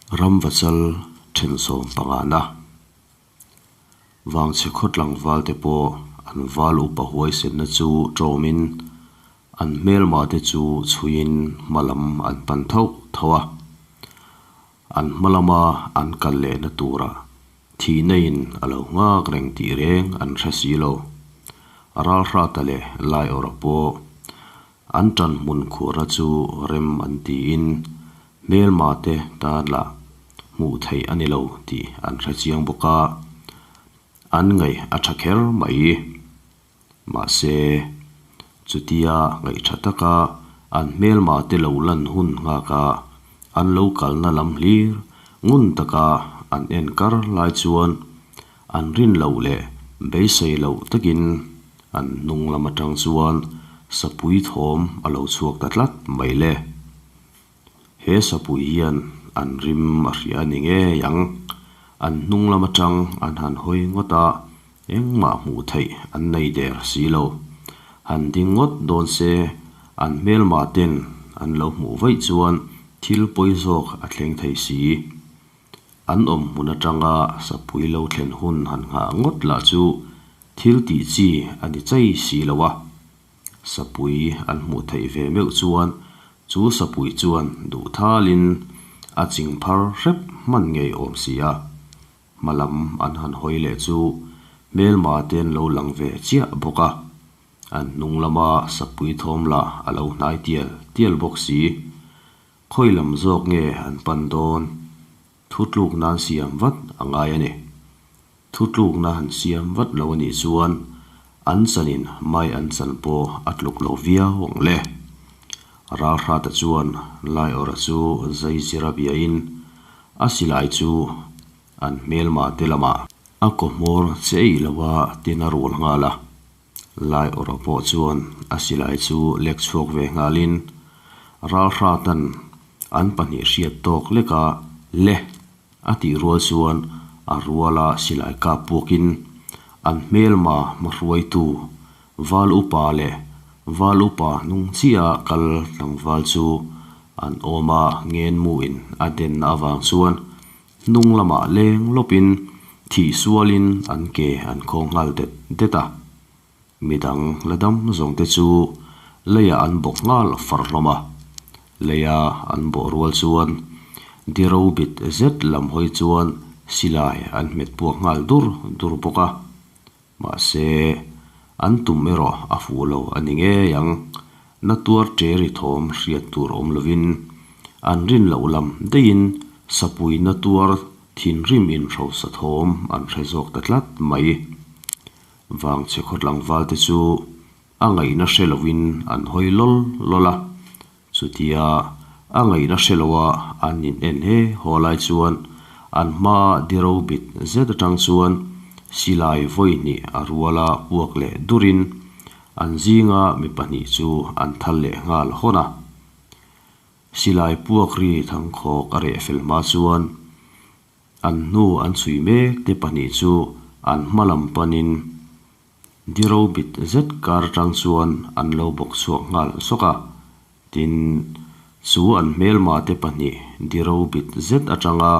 Ramvachal thensawm pangana Vangchhe khaw tlangval te pawh an val upa huaisenna chu tawmin an hmelma te chu chhuiin hma lam an pan thauh thauh a. An hma lama an kal lehna turah thihna in a lo nghak reng tih reng an hre si lo. Ralhrata leh Laiawrha pawh an tan hmun khuarna chu rem an tiin hmelma te tan lah hmuh theih a ni lo tih an hre chiang bawk a, an ngaih a tha kher mai. Mahse, chutia ngaih tha taka an hmelma te lo lan hun nghak a, an lo kalna lam hlir ngun taka an en kar lai chuan an rin loh leh beisei loh takin an hnung lam atang chuan sapui thawm a lo chhuak ta tlat mai le. He sapui hian an rim a hria a ni ngei ang. An hnung lam atang an han hawi ngawt a, engmah hmuh theih an nei der si lo. Han ding ngawt dawn se, an hmelma ten an lo hmuh vaih chuan thil pawi zawk a thleng thei si. An awm hmun atanga sapui lo thlen hun han nghah ngawt lah chu thil tih chi a ni chai si lo a. Sapui an hmuh theih ve meuh chuan chu sapui chuan duh thalin a ching phar hrep hman ngei awm si a. Hma lam an han hawi leh chu hmelma te an lo lang ve chiah bawk a. An hnung lama sapui thawm lah a lo hnai tial tial bawk si. Khawi lam zawk nge an pan dawn? Thutluk nan siam vat a ngai a ni. Thutlukna han siam vat lo a nih chuan an chanin mai an chan pawh a tluk lo viau ang le. Ralhrata chuan Laiawrha chu zaizira biain a silai chu an hmelma te lamah a kaw hmawr che eih lo a tin a rul nghal a. Laiawrha pawh chuan a silai chu lek chhuak ve nghalin Ralhratan an pahnih hriat tawk leka le A tih rual chuan a ruala silai kap puakin an hmelma hmahruaitu Val Upa leh Val Upa hnung chiah kal tlangval chu an awm a, ngenmuin a denna avang chuan hnung lamah leng lawpin thih sualin an ke an khawng nghal det det a. Midang la dam zawng te chu leiah an bawk nghal far hlawm a, leia an bawh rual chuan diro bit zet lam hawi chuan silai an hmet puak nghal dur dur bawk a, mahse an tum erawh a fuh lo a ni ngei ang, na tuar ṭeri thawm hriat tur awm lovin an rin loh lam deihin sapui na tuar thinrim inhrosa thawm an hre zawk ta tlat mai. Vangchhe khaw tlangval te chu a ngaihna hre lovin an hawi lawl lawl a, chutia a ngaihna hre loa an in en he haw lai chuan an hmaa diro bit zet atang chuan silai vawi hnih a ruala puak leh durin an zinga mi pahnih chu an thal leh nghal hawn a. Silai puak ri thangkhawk a reh fel hma chuan An hnu an chhui mek te pahnih chu an hma lam panin diro bit zet kar atang chuan an lo bawk chhuak nghal zawk a, tin, chu an hmelma te pahnih diro bit zet atanga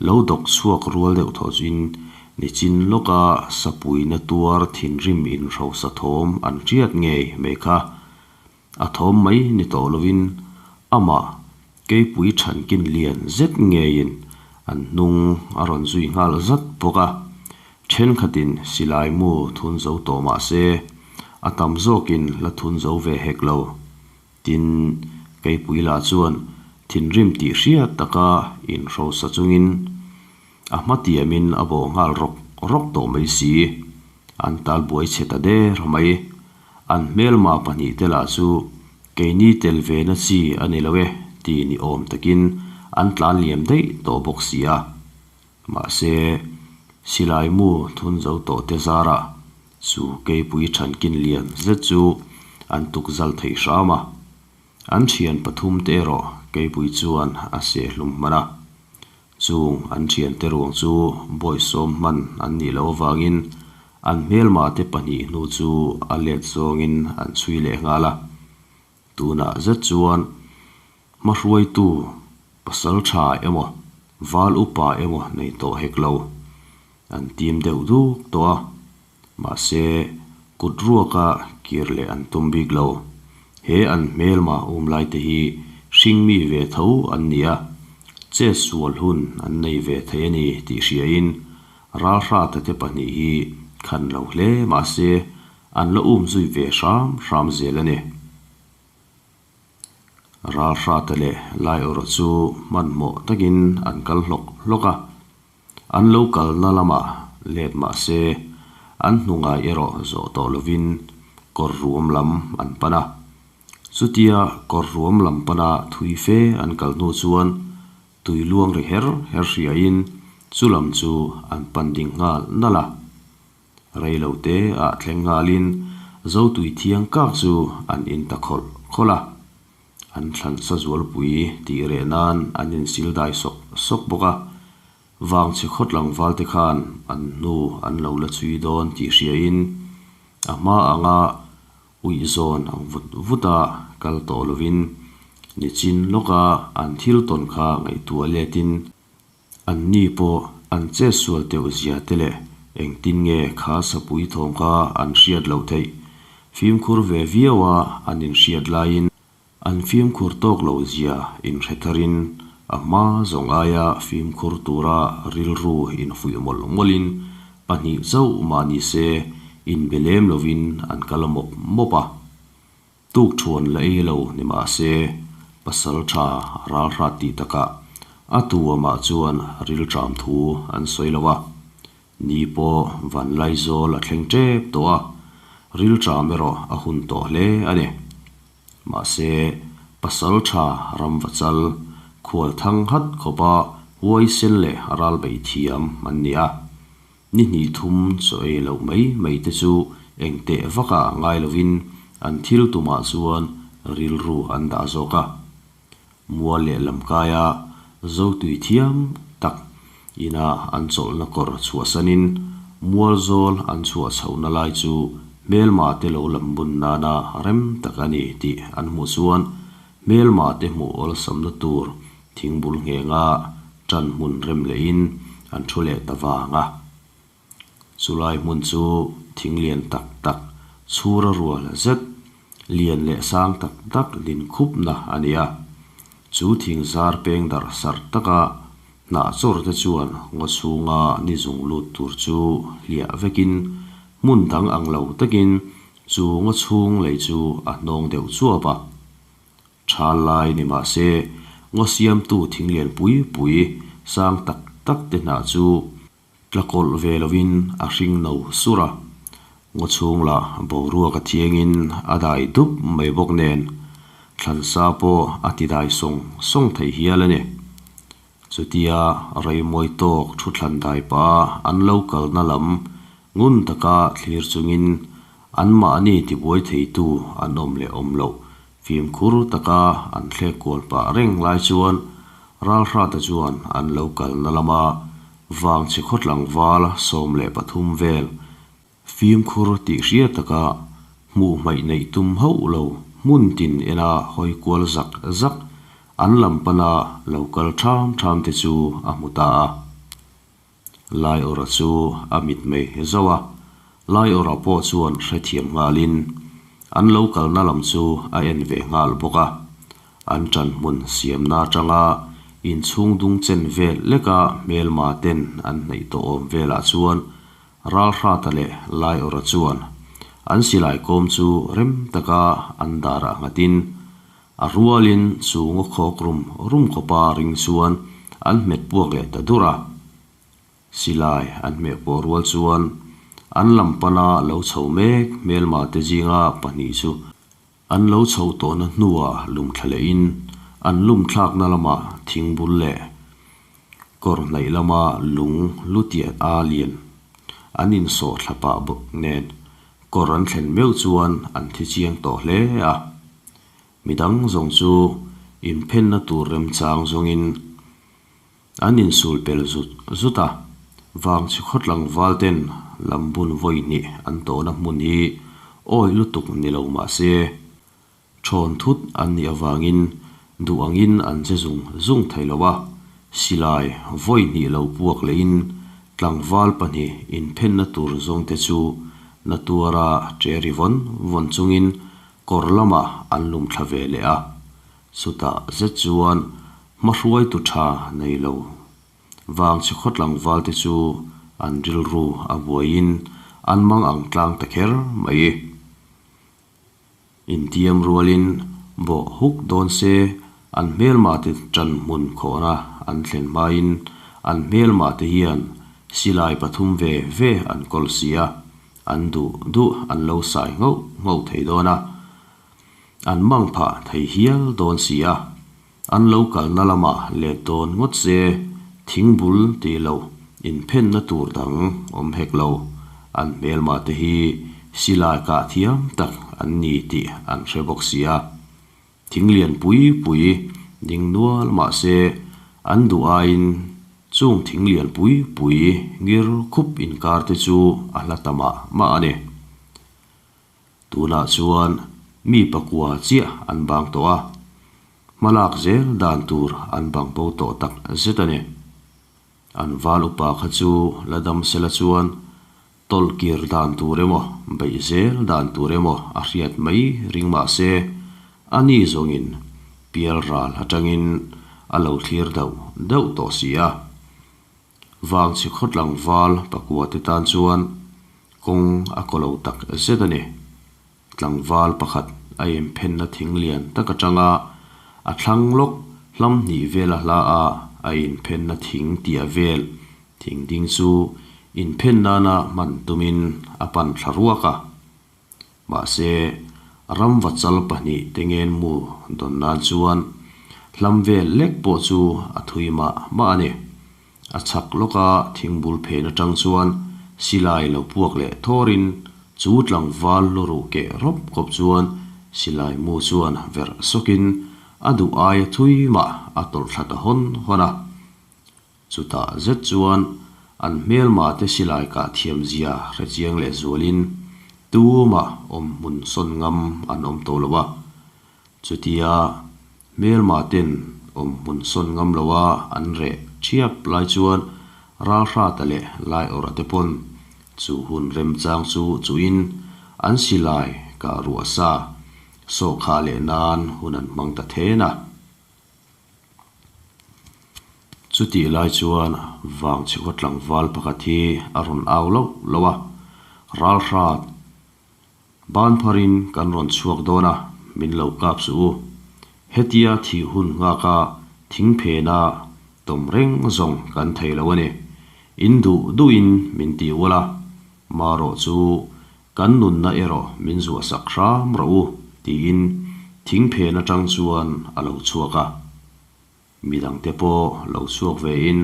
lo dawk chhuak rual deuh thaw chuin nichin lawka sapuina tuar thinrim inhrosa thawm an hriat ngei mai kha. A thawm mai ni tawh lovin amah keipui thankin lian zet ngeiin an hnung a rawn zui nghal zat bawk a, thenkhatin silai mu thun zo tawh mah se a tam zawkin la thun zo ve hek lo. Tin, keipui lah chuan thinrim tih hriat taka inhrosa chungin a hmatiamin a bawh nghal rawk rawk tawh mai si, an talbuai chhe ta der mai. An hmelma pahnih te lah chu keini tel ve na chi a ni lo e ti ni awm takin an tlan liam daih tawh bawk si a. Mahse, silai mu thun zo tawh te zarah chu keipui thankin lian zet chu an tuk zal thei hram a. An thian pathum te erawh keipui chuan a seh hlum hman a. Chung an thiante ruang chu bawisawm hman an nih loh avangin an hmelma te pahnih hnu chu a let zawngin an chhui leh nghal a. Tunah zet chuan hmahruaitu pasal tha emaw Val upa emaw nei tawh hek lo. An tim deuh duk tawh a, mahse kut ruaka kir leh an tum bik lo. He an hmelma um lai te hi hringmi ve tho an ni a, chetsual hun an nei ve thei a ni tih hriain Ralhrata te pahnih hi khan lo hle mahse an la um zui ve hram hram zel a ni. Ralhrata leh Laiawrha chu hmanhmawh takin an kal hlawk hlawk a, an lo kalna lamah let mahse an hnu ngai erawh zawh tawh lovin kawr ruam lam an pan a. Chutia kawr ruam lam pana thui fe an kal hnu chuan Tui luang ri her her hriain chu lam chu an pan ding nghal nalh a. Rei lo te ah thleng nghalin Zotui thiang kak chu an in ta khawlh khawlh a. An thlan sa zualpui tih reh nan an insil dai sawk sawk bawk a. Vangchhe khaw tlangval te khan an hnu an lo la chhui dawn tih hriain a hma anga Uih zawn ang vut vut a kal tawh lovin nichin lawka an thil tawn kha ngaihtuah letin an ni pawh an chet sual teuh zia te leh engtin nge kha sapui thawm kha an hriat loh theih fimkhur ve viau a an inhriat laiin an fimkhur tawk loh zia inhre tharin a hma zawng aia fimkhur tura rilru infuih mawlh mawlhin pahnih chauh mah ni se inbe lem lovin an kal mawp mawp a. Tuk thuan la ei lo ni mah se pasal tha ralhrat tih takah a tu amah chuan rilṭam thu an sawi lo a. Ni pawh Vanlaizawl a thleng tep tawh a, rilṭam erawh a hun tawh hle a ni. Mahse, pasal tha ramvachal khual thang hat khawpa huaisen leh ral beih thiam an ni a. Ni hnih thum chaw ei loh mai mai te chu eng teh vakah ngai lovin an thil tumah chuan rilru an dah zawk a. Mual leh lamkaia Zotui thiam tak ina an chawlhna kawr chhuahsanin mualzawl an chhuah chhohna lai chu hmelma te lo lam bun nana rem tak a ni tih an hmuh chuan hmelma te hmuh awlsamna tur thingbul nghenga tan hmun rem lehin an thu leh ta vang a. Chulai hmun chu thing lian tak tak, chhura rual zet, lian leh sang tak tak din khupna a ni a. Chu thing zar peng darh sarh taka hnah chawr te chuan ngaw chhunga ni zung lut tur chu hliah vekin hmun dang ang lo takin chu ngaw chhung lei chu a hnawng deuh chuap a. Tha lai ni mah se, ngaw siamtu thing lian pui pui sang tak tak te hnah chu Tla kawlh ve lovin a hring no sur a, ngaw chhung lah boruak a thiangin a dai dup mai bawk nen, thlansa pawh a ti dai sawng sawng thei hial a ni. Chutia reimawi tawk thu thlan dai pah a an lo kalna lam ngun taka thlir chungin anmahni tibuai theitu an awm leh awm loh fimkhur taka an thlek kual pah reng lai chuan Ralhrata chuan an lo kalna lama Vangchhe khaw tlangval 13 vel fimkhur tih hria taka hmuh hmaih neih tum hauh lo hmun tin ena hawi kual zak zak an lam pana lo kal ṭham ṭham te chu a hmu ta a. Laiawrha chu a mitmei zauh a, Laiawrha pawh chuan hrethiam nghalin an lo kalna lam chu a en ve nghal bawk a. An ṭan hmun siamna aṭanga inchhung dung chen vel leka hmelma ten an hnaih tawh awm velah chuan Ralhrata leh Laiawrha chuan an silai kawm chu rem taka an darah nghatin A rualin chu ngaw khawk rum rum khawpa ring chuan an hmet puak leh ta dur a. Silai an hmeh pawh rual chuan an lam pana lo chho mek hmelma te zinga pahnih chu an lo chho tawhna hnuah lum thla lehin an lum thlakna lamah thing bul leh kawr hnaih lama lung lutiat a lian an insawh thla pah bawk nen kawr an thlen meuh chuan an thi chiang tawh hle a. Midang zawng chu inphenna tur remchang zawngin an insul pel zut zut a, Vangchhe khaw tlangval ten lambun vawi hnih an tawhna hmun hi awi lutuk ni lo mah se, thawn thut an nih avangin duh angin an che zung zung thei lo a, Silai vawi hnih lo puak lehin tlangval pahnih inphenna tur zawngte chu na tuara ṭe ri vawn vawn chungin kawr lamah an lum thla ve leh a. Chutah zet chuan hmahruaitu ṭha nei lo vangchhe khaw tlangvalte chu an rilru a buaiin an mang ang tlang ta kher mai. Intiam rualin bawh huk dawn se an hmelmate ṭan hmun khawhna an thlen hmain an hmelmate hian silai pathum ve ve an kawl si a, an duh duh an lo sai nghauh nghauh thei dawn a, an mang phah thei hial dawn si a, an lo kalna lamah let dawn ngawt se thingbul tih loh inphenna tur dang awm hek lo, an hmelmate hi silai kah thiam tak an ni tih an hre bawk si a. Thing lian pui pui ding nual mah se an duh aiin chung thing lian pui pui ngir khup inkar te chu a hla ta mah mah a ni. Tunah chuan mi pakua chiah an bang tawh a, hmalak zel dan tur an bang bo tawh tak zet a ni. An val upa kha chu la dam sela chuan tawlh kir dan tur emaw, beih zel dan tur emaw a hriat mai ring mah se, a ni zawngin pial ral atangin a lo thlir deuh deuh tawh si a. Vangchhe khaw tlangval pakua te tan chuan kawng a kaw lo tak zet a ni. Tlangval pakhat a inphenna thing lian tak atanga a thlang lawk hlam hnih vela hla a a inphenna thing tia vel thing ding chu inphen nana hman tumin a pan thla ruak a. Mahse, ramva chal pahnih te ngen mu dawn nan chuan hlam vel lek pawh chu a thui mah mah a ni. A chhak lawka thingbul phen atang chuan silai lo puak leh thawrin chu tlangval lu ruh keh rawp kawp chuan silai mu chuan verh sawkin a duh aia thui mah a tawlh thla ta hawn hawn a. Chutah zet chuan an hmelma te silai kah thiam zia hre chiang leh zualin tumah awm hmun sawn ngam an awm tawh lo a. Chutia hmelma ten awm hmun sawn ngam lo a an reh thiap lai chuan Ralhrata leh Laiawrha te pawn chu hun remchang chu chuhin an silai kah ruah sa sawhkhah leh nan hun an hmang ta then a. Chutih lai chuan Vangchhikhaw tlangval pakhat hi a rawn au loh loh a, Ralhrat, ban pharin kan rawn chhuak dawn a, min lo kap suh u. Hetia thih hun nghaka thing phena tawm reng zawng kan thei lo a ni. In duh duhin min ti ual a, marawh chu Kan nunna erawh min zuahsak hram rawh u, tiin thing phen atang chuan a lo chhuak a. Midangte pawh lo chhuak vein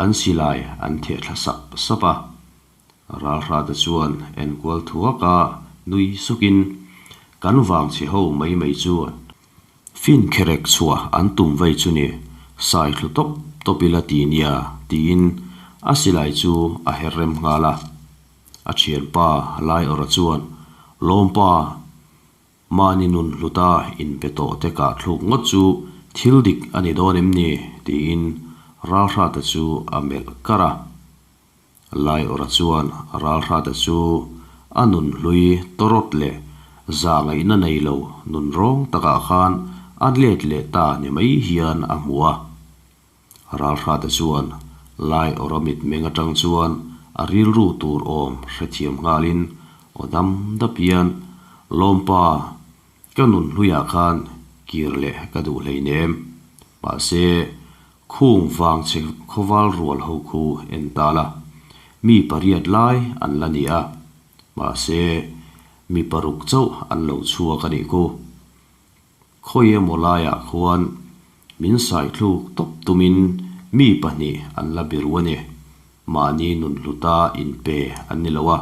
an silai an theh thla sap sap a. Ralhrate chuan enkual thuaka nui sukin, Kan vang chhe ho mai mai chuan fin kherek chhuah an tum vei chu ni, sai thlu tawp tawp ila ti nia, tiin a silai chu a her rem nghal a. A thianpa Laiawrha chuan, Lawmpa, mahni nun hluta inpe tawh te kah thluk ngawt chu thil dik a ni dawn em ni? tiin Ralhrata chu a melh kar a. Laiawrha chuan Ralhrata chu a nun hlui tawrawt leh zahngaihna nei lo nun rawng takah khan a let leh ta ni mai hian a hmu a. Ralhrate chuan lai awra mitmeng atang chuan a rilru tur awm hrethiam nghalin aw dam dap hian, Lawmpa, ka nun hluiah khan kir leh ka duh hleinem. Mahse, khung vang che khawval rual ho khu en ta la, mi pariat lai an la ni a, mahse, mi paruk chauh an lo chhuak a nih ku. Khawi emaw laiah khuan min saithluk tawp tumin mi pahnih an la biru a ni. Mahni nun hluta inpe an ni lo a,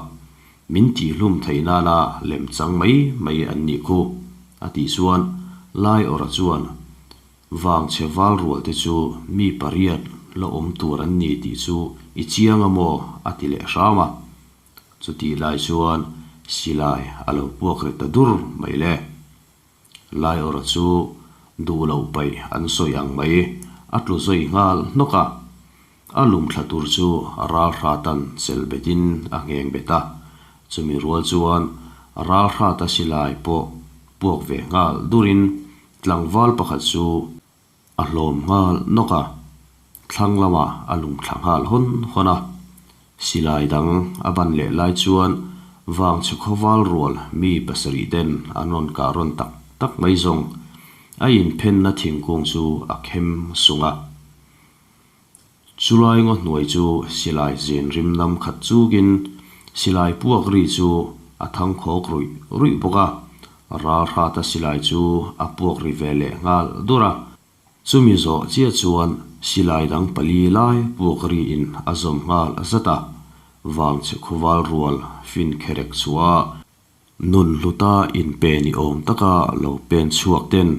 min tihhlum theih nana lem chang mai mai an nih khu, a tih chuan Laiawrha chuan Vangchhe val rual te chu mi pariat la awm tur an ni tih chu i chiang a maw? a ti leh hram a. Chutih lai chuan silai a lo puak ri ta dur mai le. Laiawrha chu duh loh paih an sawi ang mai. a tlu zui nghal hnawk a. A lum thla tur chu Ralhrata'n chelh betin a ngheng bet a, chumi rual chuan Ralhrata silai pawh puak ve nghal durin tlangval pakhat chu a hlawm nghal nawk a, thlang lamah a lum thla nghal hawn hawn a. Silai dang a ban leh lai chuan vangchhe khawval rual mi pasarih ten an rawn kah rawn tak tak mai zawng a inphenna thingkung chu a khem sung a. Chulai ngaw hnuai chu silai zen rim nam khat chukin silai puak ri chu a thang khawk ruih ruih bawk a, ralhrata silai chu a puak ri ve leh nghal dur a. Chumi zawh chiah chuan silai dang pali lai puak riin a zawm nghal zat a, vangchhe khuval rual fin kherek chhuah Nun hluta inpe ni awm taka lo pen chhuak ten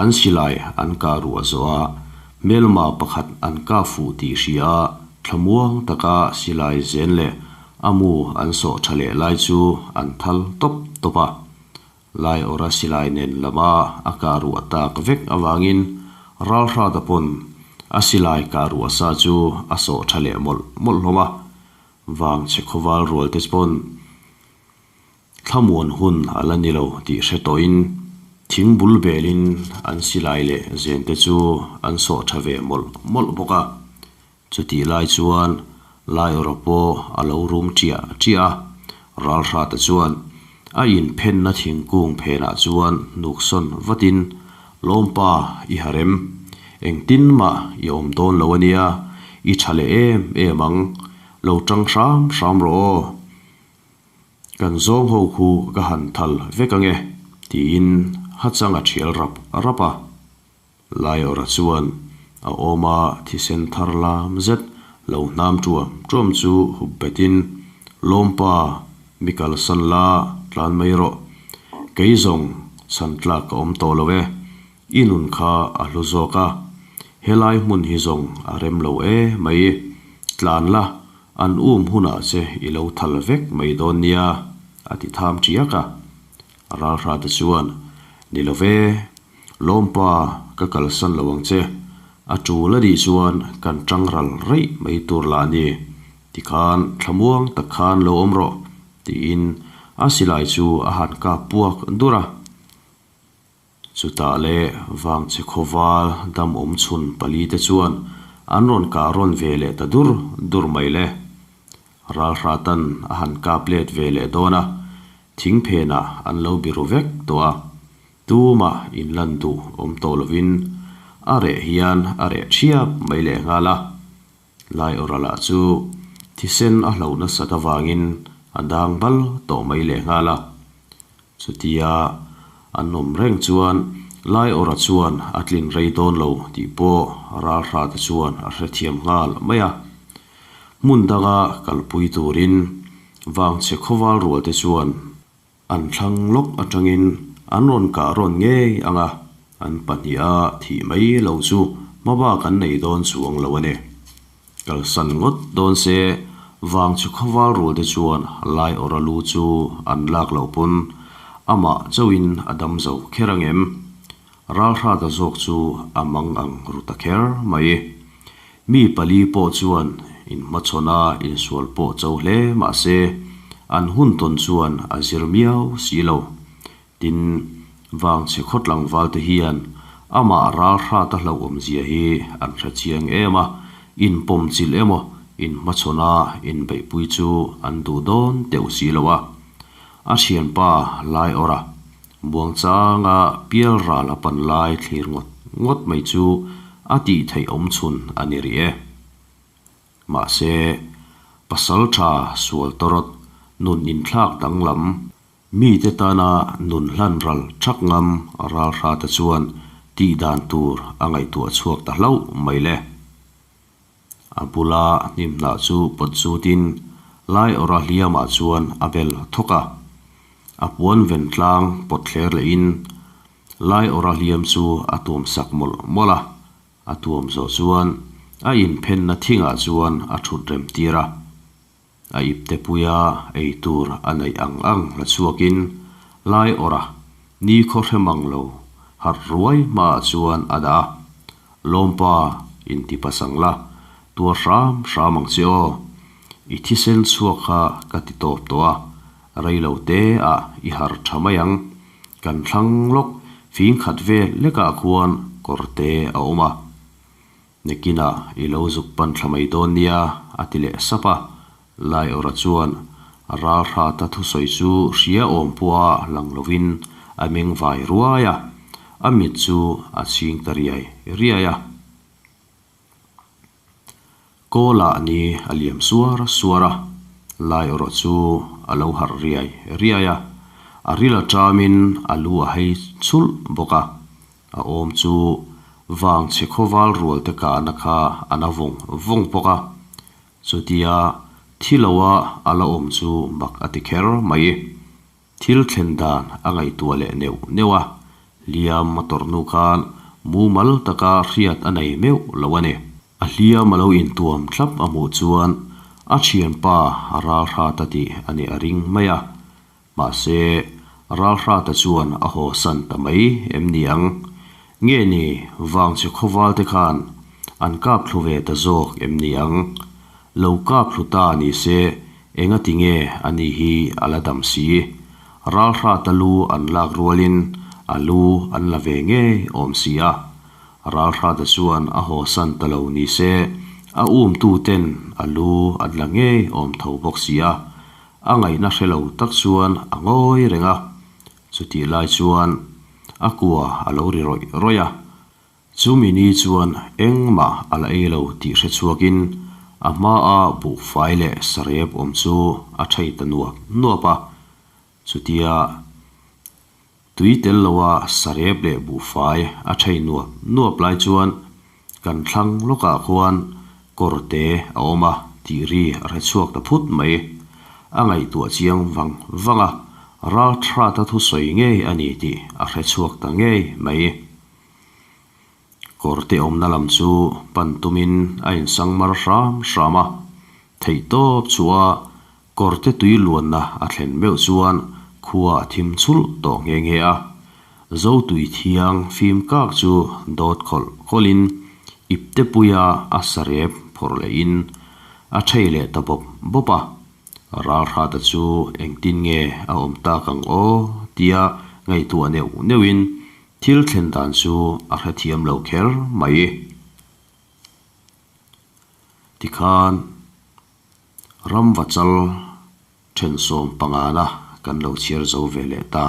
an silai an kah ruah zawh a, hmelma pakhat an kah fuh tih hria a, thlamuang taka silai zen leh a mu an sawh tha leh lai chu an thal tawp tawp a. Lai awra silai nen lama a kah ruah tak vek avangin Ralhrata pawn a silai kah ruah sa chu a sawh tha leh mawlh mawlh hlawm a, vangchhe khawval rual te pawn Thlamuan hun a la ni lo tih hre tawhin thing bul belin an silai leh zente chu an sawh tha ve mawlh mawlh bawk a. Chutih lai chuan Laiawra pawh a lo rum ṭiah ṭiah a, Ralhrata chuan a inphenna thingkung phenah chuan hnuksawn vatin, Lawmpa i harem, engtin mah i awm dawn lo a nia, i ṭha leh em em ang, lo ṭang hram hram rawh aw. Kan zawng ho khu ka han thal vek ange, tiin hachang a thial rap rap a. Laiawra chuan a awma thisen thar lam zet lo hnam tuam tuam chu hup betin, Lawmpa, mi kalsan la, tlan mai rawh. Kei zawng chhan tlak ka awm tawh lo e, i nun kha a hlu zawk a, helai hmun hi zawng a rem lo e mai, tlan la, An um hunah che i lo thal vek mai dawn nia, a ti tham ṭiak a. Ralhrate chuan, Ni lo ve, Lawmpa, ka kalsan lo ang che. A ṭul a nih chuan kan ṭang ral reih mai tur lah a ni. Tikhan thlamuang tak khan lo awm rawh, tiin a silai chu a han kap puak dur a. Chutah leh vangchhe khawval dam awm chhun pali te chuan an rawn kah rawn ve leh ta dur dur mai le. Ralhratan a han kap let ve leh dawn a, thing phenah an lo biru vek tawh a, tumah inlan duh awm tawh lovin a reh hian a reh thiap mai leh nghal a. Laiawrha lah chu thisen a hloh nasat avangin a dang bal tawh mai leh nghal a. Chutia an awm reng chuan Laiawrha chuan a tlin rei dawn lo tih pawh Ralhrate chuan a hrethiam nghal mai a. Hmun danga kalpui turin Vangchhe khawval rualte chuan An thlang lawk atangin an rawn kah rawn ngei ang a, an pahniha thih mai lo chu hmabak an nei dawn chuang lo a ni. Kalsan ngawt dawn se, vang chu khawval rul te chuan lai awra lu chu an lak loh pawn amah chauhin a dam zo kher ang em? Ralhrata zawk chu a mang ang ru ta kher mai. Mi pali pawh chuan inhmachhawna insual pawh cho hle mah se, an hun tawn chuan a zir miau si lo. Tin, Vangchhe khaw tlangvalte hian amah ralhrata hlauhawmzia hi an hre chiang em a, inpawm chilh emaw inhmachhawna inbeihpui chu an duh dawn teuh si lo a. A thianpa Laiawra Buangchanga pial ral a pan lai thlir ngawt ngawt mai chu a tih theih awm chhun a ni rih e. Mahse, pasal tha sual tawrawt nun inthlak danglam, mite tana nun hlan ral thak ngam ralhrate chuan tih dan tur a ngaihtuah chhuak ta hlauh mai le. A bula hnimhnah chu pawt zutin lai awra hliamah chuan a bel thawk a. A puan ven tlang pawt thler lehin lai awra hliam chu a tuam sak mawlh mawlh a. A tuam zawh chuan a inphenna thingah chuan a thut rem tir a. A ipte puia ei tur a neih ang ang la chhuakin lai awra ni khaw hre mang lo harh ruai hmaah chuan a dah a. Lawmpa, inti pasang la, tuar hram hram ang che aw. I thisen chhuak kha ka ti tawp tawh a, rei lo te ah i har tha mai ang. Kan thlang lawk fing khat vel lekah khuan kawrte a awm a. Nakinah i lo zuk pan thla mai dawn nia, a ti leh sap a. Laiawrha chuan Ralhrata thusawi chu hria awm pawha lang lovin a meng vai ruai a, a mit chu a chhing ta riai riai a. Kawlah ni a liam suar suar a, Laiawrha chu a lo harh riai riai a, a ril a ṭamin a lu a hei chhulh bawk a. A awm chu vang chhe khawval rual te kahna kha a na vawng vawng bawk a, chutia thi loa a la awm chu mak a ti kher mai. Thil thlen dan a ngaihtuah leh neuh neuh a, hliam a tawrh hnu khan mumal taka hriat a nei meuh lo a ni. A hliam a lo intuam thlap a hmuh chuan a thianpa a ralhrat a tih a nih a ring mai a. Mahse, Ralhrata chuan a haw san ta mai em ni ang? Nge ni, Vangchhe khawval te khan an kap thlu ve ta zawk em ni ang? Lo kap thlu ta ni se, engati nge a ni hi a la dam si? Ralhrata lu an lak rualin a lu an la ve ngei awm si a. Ralhrata chuan a haw san ta lo ni se, a umtu ten a lu an la ngei awm tho bawk si a. A ngaihna hre lo tak chuan a ngawi reng a, chutih lai chuan a kua a lo ri rawih rawih a. Chumi ni chuan engmah a la ei lo tih hre chhuakin a hmaa buhfai leh sarep awm chu a thei ta nuap nuap a. Chutia Tui tel loa sarep leh buhfai a thei nuap nuap lai chuan kan thlang lawkah khuan kawrte a awm a tih ri a hre chhuak ta phut mai. A ngaihtuah chiang vang vang a, Ralthrata thusawi ngei a ni tih a hre chhuak ta ngei mai. Kawrte awmna lam chu pan tumin a insang mar hram hram a, theihtawp chhuah a kawrte tui luanna a thlen meuh chuan khua a thim chhulh tawh nghe nghe a. Zo tui thiang fim kak chu dawt khawlh khawlhin ipte puia a sarep phawrh lehin a thei leh ta bawp bawp a. Ralhrata chu engtin nge a awm tak ang aw tia ngaihtuah neuh neuhin Thil thlen dan chu a hrethiam lo kher mai. Tikhan ramvachal thensawm pangana kan lo chhiar zo ve leh ta